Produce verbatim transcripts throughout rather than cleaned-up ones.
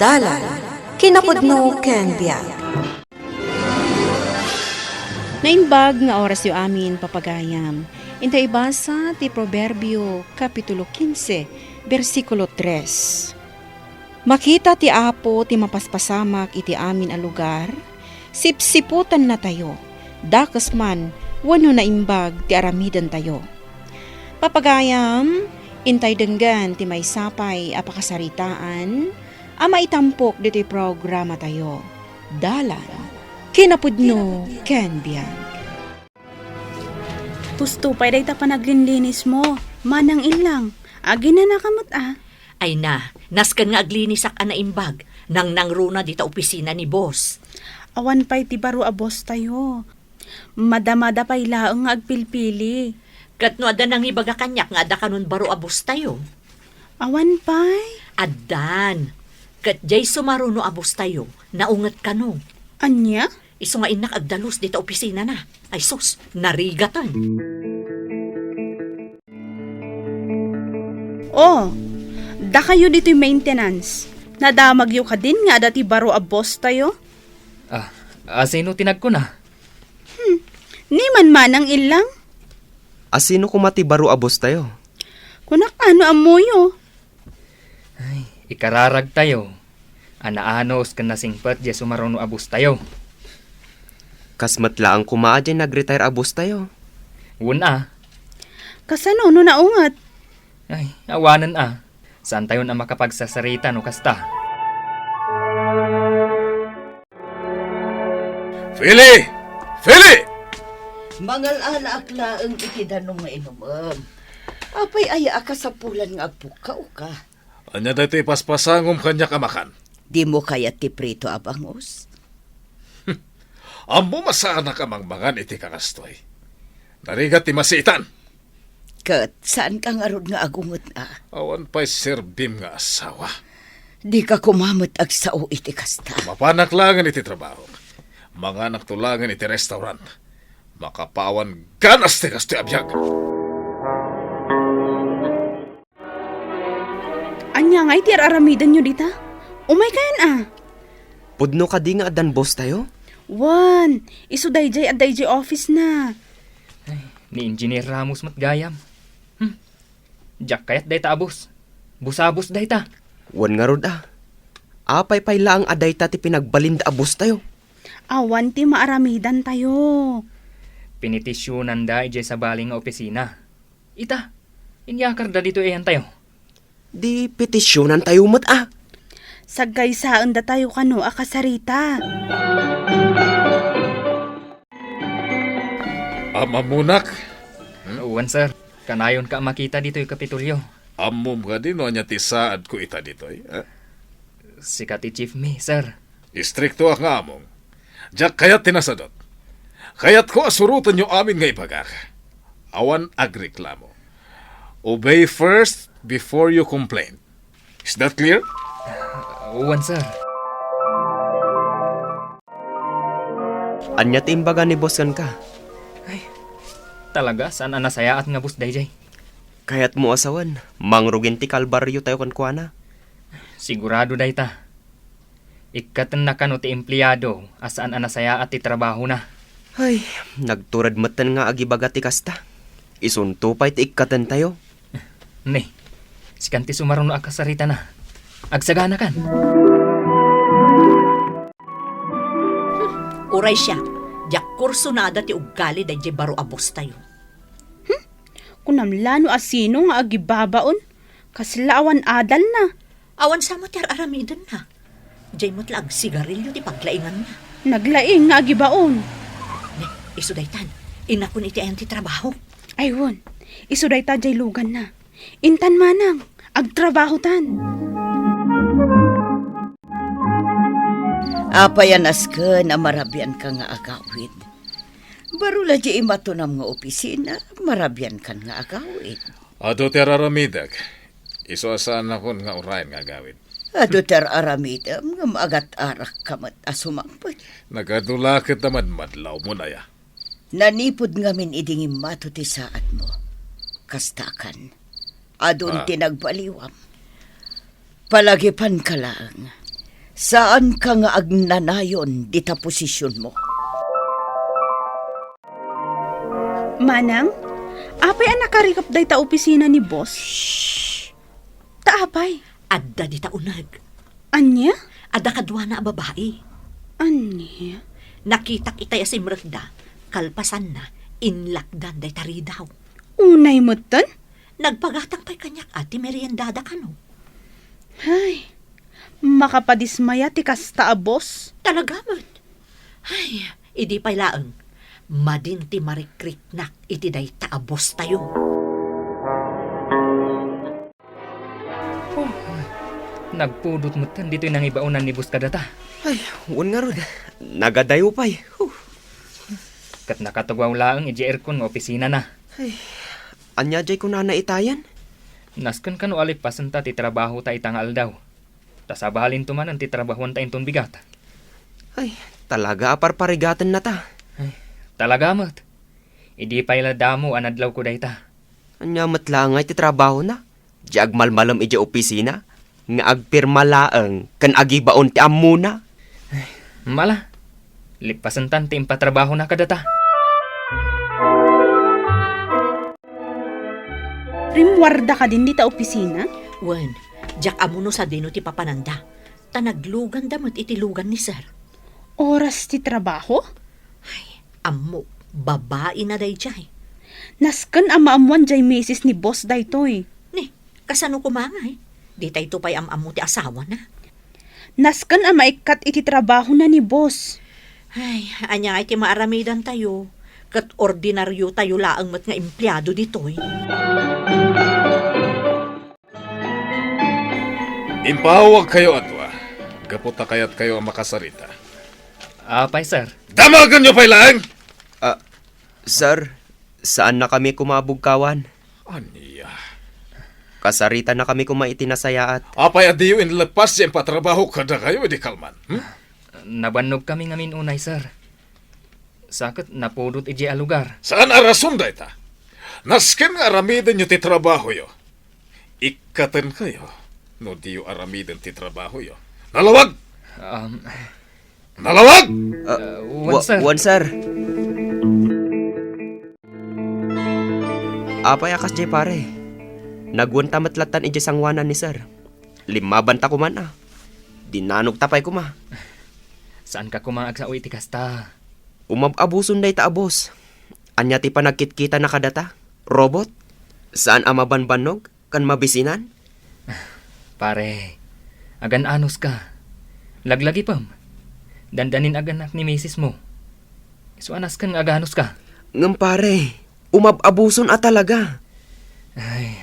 Dalan, kinapudno ken biag. Naimbag nga orasyo amin, papagayam. Inta ibasa ti Proverbio, Kapitulo kinse, bersikulo tres. Makita ti Apo ti mapaspasamak iti amin a lugar, sipsiputennatayo, dakes man wenno naimbag ti aramidentayo. Papagayam, intay denggen ti maysa pay a pakasaritaan a maitampok ditoy programatayo, Dalan, Kinapudno, ken Biag. Husto pay dayta panaglinlinis mo, Manang Illang. Aginana ka met a. Ay na, nasken nga aglinisak a naimbag. Nangnangruna dita opisina ni boss. Awan pay ti baro a boss tayo. Madamada pay laeng nga agpilpili. Ket no adda nangibaga kaniak nga adda kanon baro a boss tayo? Awan pay. Addan. Ket jay sumaruno a boss tayo, naunget kano. Ania? Isu nga innak agdalus dita opisina na. Ay sus, narigaten. Oh, dakayo ditoy maintenance. Nadamagyo kadin nga adda ti baro a boss tayo? Ah, asino ti nagkuna? Hmm, ni man Manang Illang? Asino koma ti baro a boss tayo? Kunak ano ammoyo? Ay, ikararagtayo. Anaanus ken nasingpet diay sumaruno a boss tayo. Kas met laeng koma a diay nag-retire a boss tayo. Wen a. Kasano no naunget? Ay, awanen a. Saantayon a makapagsasarita no kasta. Fili! Fili! Mangal-alaak laeng iti danum nga inumem. Apay aya a kasapulan nga agpukkawka? Ania daytoy paspasangom kaniak a makan? Dimo kayat ti prito a bangus? Ammom a saanak a mangmangan iti kakastoy. Narigat ti masiitan. Ket saanka ngarud nga agunget a? Awan pay serbim nga asawa. Dika koma met agsao iti kasta. Mapanak laengen iti trabahok. Manganakto laengen iti restaurant. Makapawan ganas ti kastoy a biag. Ania ngay ti ar-aramidenyo dita? Umay kayan a. Pudno kadi nga addan boss tayo? Wen, isu daydiay adda idiay office na. Ay, ni Engineer Ramos met gayam. Hmm. Diak kayat dayta a boss. Boss a boss dayta. Wen ngarud a. Apay pay laeng a dayta ti pinagbalinda a boss tayo? Awan ti maaramidan tayo. Pinitisyonanda idiay sabali nga opisina. Ita, inyakarda ditoy ayan tayo. Di petisyonantayo met a. Sagkaysaendatayo kano a kasarita. Am-ammonak? Hmm? Wen, sir. Kanayonka a makita ditoy Kapitolyo. Ammom kadi no ania ti saadko ita ditoy, eh? Sika ti chief mi, sir. Istriktoak nga among. Diak kayat ti nasadot. Kayatko a surotenyo amin nga ibagak. Awan agreklamo. Obey first before you complain. Is that clear? Wen, sir. Ania ti imbaga ni boss kenka? Ay, talaga, saan a nasayaat nga boss daydiay. Kayatmo a sawen, mangrugin ti kalbaryo tayo kenkuana. Sigurado dayta. Ikkatenna kano ti empleado a saan a nasayaat ti trabahona. Ay, nagtured metten nga agibaga ti kasta. Isunto pay ti ikkaten tayo. Ne, sikan ti sumaruno a kasaritana. Agsaganakan. Uray siak, diak kursunada ti uggali daydiay baro a boss tayo. Hmm? Kunam la no asino nga agibabaon, kasla awan adalna. Awan sa met ti ar-aramidenna. Diay met la agsigarilyo ti paglainganna. Naglaing nga agibaon. Ne, isu daytan. Inakon iti ayan ti trabaho. Ay, wen. Isu dayta diay luganna. Intan manang, agtrabahotan. Apay a nasken a marabianka nga agawid? Baro la diay imatunam nga opisina, marabiankan nga agawid. Adu ti ar-aramidek. Isu a saannakon nga urayen nga agawid. Adu ti ar-aramidem ngem agat-arakka met a sumangpet. Nagadu la ket a madmadlawmon aya? Nanipud ngamin idi ngimmato ti saadmo. Kastakan. Adun Ah. ti nagbaliwam. Palagipanka laeng. Saanka nga agnanayon dita posisionmo. Manang, apay a nakarikep dayta opisina ni boss? Shh! Ta apay? Adda dita uneg. Ania? Adda kaduana a babai. Ania? Nakitak itay a simrekda, kalpasanna, inlakdan dayta ridaw. Unay metten? Nagpagatang pay kaniak a ti meriendada kano. Hay, makapadismaya ti kasta a boss. Talaga met. Ay, idi pay laeng, madin ti marikriknak iti dayta a boss tayo. Oh, nagpudot metten ditoy nangibaonan ni boss kadata. Ay, wen ngarud. Nagadayo pay. Huh. Ket nakatugwaw laeng idiay aircon nga opisinana. Ay, ania jay kunana itayen? Nasken kano a lipasenta ti trabahota ita nga aldaw. Ta sabalinto manen ti trabahuanta inton bigat. Ay, talaga a parparigatan na ta. Ay, talaga met. Idi pay la damo a nadlawko dayta. Ania met la ngay ti trabahona? Di agmalmalem idiay opisina nga agpirma laeng ken agibaon ti ammona. Mala, lipasentan ti impatrabahona kadata. Rimmuarda kadin dita opisina? Wen, diak ammo no sadino ti papananda. Ta nagluganda met iti lugan ni sir. Oras ti trabaho? Ay, ammo, babaina daydiay. Nasken a maammoan diay misis ni boss daytoy. Ni, kasano koma ngay? Ditayto pay am-ammo ti asawana. Nasken a maikkat iti trabahona ni boss. Ay, ania ngay ti maaramidantayo? Ket ordinariotayo laeng met nga empleado ditoy. Impaawagkayo a dua, gapu ta kayatkayo a makasarita. Apay, sir? Damagenyo pay laeng! Ah, sir, saannakami koma a bugkawan. Ania? Kasaritanakami koma iti nasayaat. Apay a diyo inlepas ti impatrabaho kadakayo idi kalman, hmm? Nabannogkami ngamin unay, sir. Sa ket napudot idiay a lugar. Saan a rason dayta. Nasken nga aramidenyo ti trabahoyo. Ikkatenkayo no diyo aramiden ti trabahoyo. Nalawag! Um, Nalawag! Ah, uh, wan, wa-, sir. Wan, sir. Apay a kasdiay, pare? Nagwenta met lattan idiay sangoanan ni sir. Limmabanta koman a. Dinanogta pay koma. Saanka koma nga agsao iti kasta? Umab-abuson dayta a boss. Ania ti panagkitkitana kadata? Robot? Saan a mabanbannog ken mabisinan? Pare, agan-anos ka. Laglagipem. Dandanin aganak ni misis mo. Isu a nasken nga aganos ka. Ngem pare, umab-abuson a talaga. Ay.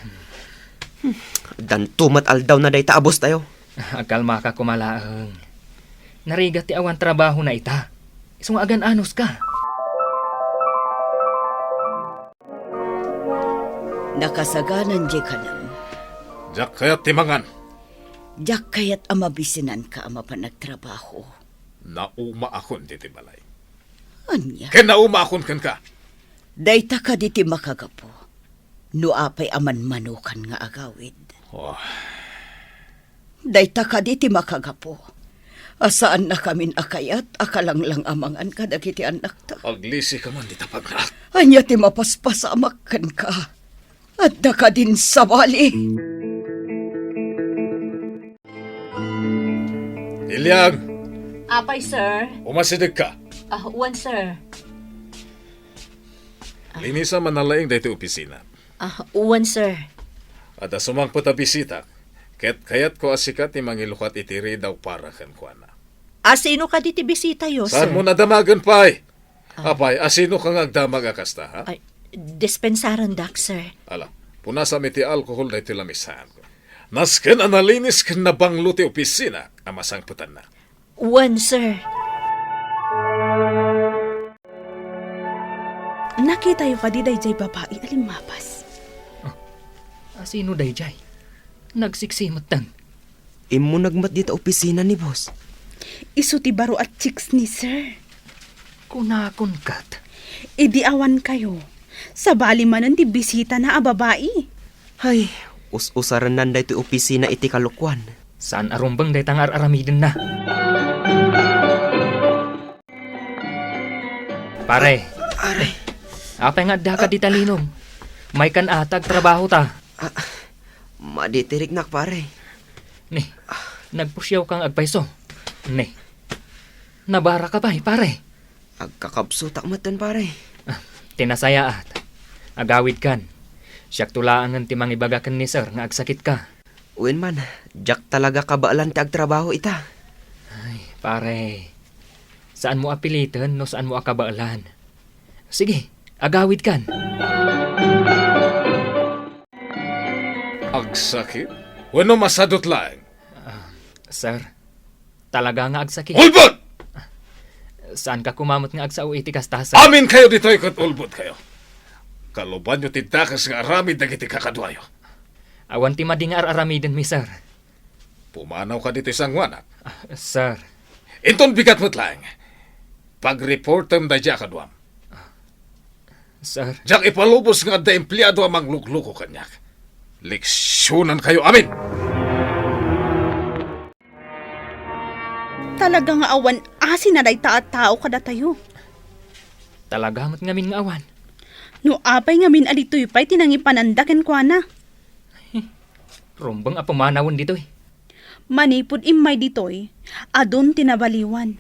Hmm, danto met aldawna dayta a boss tayo. Agkalmaka koma laeng. Narigat ti awan trabahona ita. Isu nga agan-anos ka. Nakasaganan diay kanem. Diak kayat ti mangan. Diak kayat a mabisinanka a mapan agtrabaho. Naumaakon ditoy balay. Ania? Ken naumaakon kenka. Dayta kadi ti makagapu no apay a manmanokan nga agawid. Oh. Dayta kadi ti makagapu a saannakamin a kayat a kalanglang-amangan kadagiti annakta. Aglisika man dita pagnaak. Ania ti mapaspasamak kenka? Adda kadin sabali? Iliang! Apay, sir? Umasidegka. Ah, wan, sir. Linisa man laeng daytoy opisina. Ah, wan, sir. Adda sumangpet a bisita, ket kayatko a sika ti mangilukat iti ridaw para kenkuana. A sino kadi ti bisitayo, sir? Saanmo a damagen pay? Ah. Apay, a sino ka nga agdamag a kasta, ha? Ay, dispensarandak, sir. Ala, punasam iti alkohol daytoy lamisaanko. Nasken a nalinis ken nabanglo ti opisina a masangpetanna. Wen, sir. Nakitayo kadi daydiay babai a limmapas? Ah, a sino daydiay? Nagsiksimetten. Immuneg met dita opisina ni boss. Isu ti baro a chicks ni sir. Kunakon ket. Idi awan kayo, sabali manen ti bisitana a babai. Hay, us-usarennan daytoy opisina iti kalokuan. Saan a rumbeng dayta nga ar-aramidenna. Pare. Pare. Apay nga addaka dita, Linong? Maykan a ta agtrabaho ta. Ah, madi ti riknak, pare. Ni, nagpusiaw ka nga agpayso. Ni, nabara ka pay, pare. Agkakabsutak metten, pare. Ah, ti nasayaat. Agawidkan. Siakto laengen ti mangibaga ken ni Sir nga agsakit ka. Wen man, diak talaga kabaelan ti agtrabaho ita. Ay, pare. Saanmo a piliten no saanmo a kabaelan. Sige, agawidkan. Agsakit? Wenno masadut laeng? Ah, sir, talaga nga agsakit. Ulbod! Saan ka kumamet nga agsao iti kasta, sir? Amin kayo ditoy ket ulbod kayo. Kalubanyo ti dakes nga aramid dagiti kakaduayo. Awan ti madi nga ar-aramidenmi, sir. Pumanaw ka ditoy sanguanak. Ah, sir. Inton bigat met laeng, pagreportem daydi a kaduam. Sir. Diak ipalubos nga adda empleado a manglukluko kaniak. Leksionan kayo amin! Talaga nga awan asina dayta a tao kadatayo. Talaga met ngamin nga awan. No apay ngamin a ditoy pay ti nangipananda kenkuana. Rumbeng a pumanawen ditoy. Manipud immay ditoy, adun ti nabaliwan.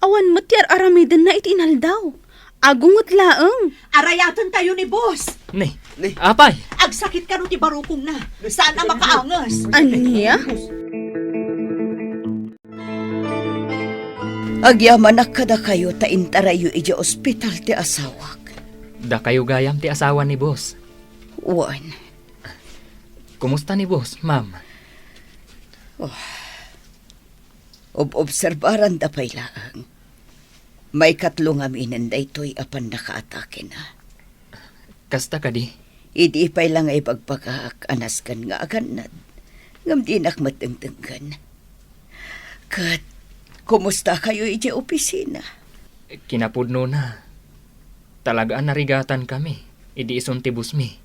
Awan met ti ar-aramidenna iti inaldaw. Agunget laeng. Arayatentayo ni boss. Ni, Ni. Apay? Agsakit kano ti barukongna. Saan a makaanges. Ania? Agyamanak kadakayo ta intarayyo idiay ospital ti asawak. Dakayo gayam ti asawa ni boss. Wen. Kumusta ni boss, ma'am? Oh. Ob-obserbaranda pay laeng. Maikatlo ngaminen daytoy a pannakaatakena. Kasta kadi? Idi pay la nga ibagbagak a nasken nga agannad, ngem dinak met dengdenggen. Ket, kumusta kayo idiay opisina? Kinapudnona, talaga a narigatan kami idi isun ti bossmi.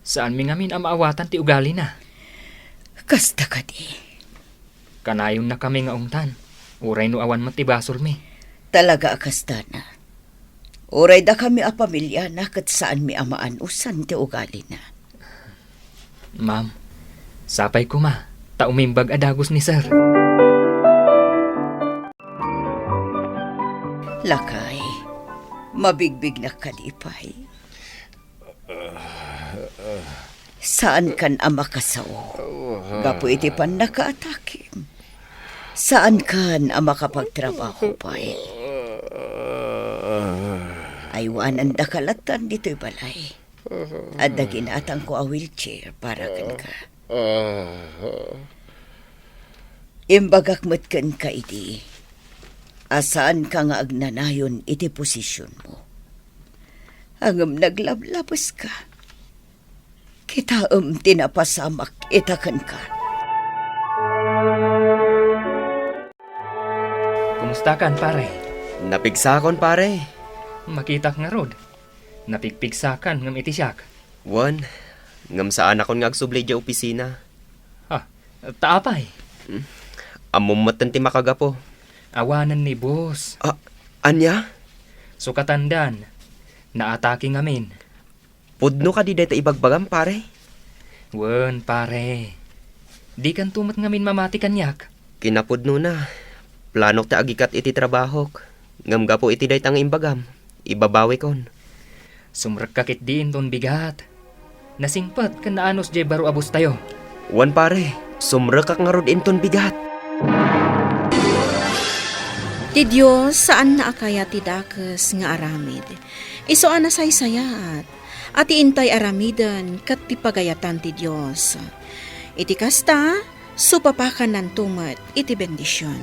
Saanmi ngamin a maawatan ti ugalina. Kasta kadi. Kanayonna kami nga ungtan, uray no awan met ti basolmi. Talaga a kastana. Uray dakami a pamiliana ket saanmi a maanusan ti ugalina. Ma'am, sapay koma ta umimbag a dagus ni sir. Lakay, mabigbignak kadi pay. Saankan a makasao gapu iti pannakaatakem. Saankan a makapagtrabaho pay. Aywanandaka lattan ditoy balay. Adda ginatangko a wheelchair para kenka. Imbagak met kenka idi a saanka nga agnanayon iti posisionmo. Ngem naglablabeska. Kitaem ti napasamak ita kenka. Kumustakan, pare? Napigsakon, pare. Makitak ngarud. Napigpigsakan ngem iti siak. Wen, ngem saanakon nga agsubli idiay opisina. Ha, ta apay? Hmm. Ammom metten ti makagapu. Awanen ni boss. Ah, ania? Sukatandan. Naatake ngamin. Pudno kadi dayta ibagbagam, pare? Wen, pare. Dikanto met ngamin mamati kaniak. Kinapudnona, planok ti agikat iti trabahok. Ngem gapu iti dayta nga imbagam, ibabawikon. Sumrekka ketdi inton bigat. Nasingpet ken naanus diay baro a boss tayo. Wen, pare, sumrekak ngarud inton bigat. Ti Dios saanna a kayat ti dakes nga aramid. Isu a nasaysayaat, a ti intay aramiden ket ti pagayatan ti Dios. Iti kasta, supapakannanto met iti bendision.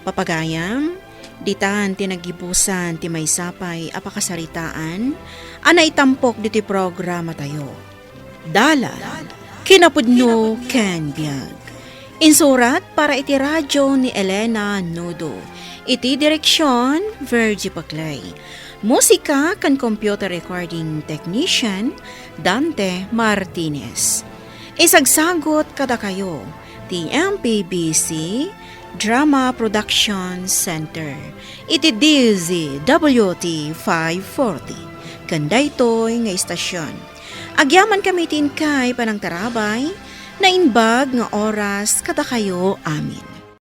Papagayam, ditan ti naggibusan ti maysa pay a pakasaritaan a naitampok ditoy programatayo. Dalan, kinapudno ken biag. Insurat para iti radio ni Elena Nudo. Iti direksion, Virgie Paclay. Musika ken computer recording technician, Dante Martinez. Isagsagut kadakayo ti M P B C Drama Production Center iti D Z W T five forty ken daytoy nga istasyon. Agyaman kami ti inkay panangtarabay, naimbag nga oras kadakayo amin.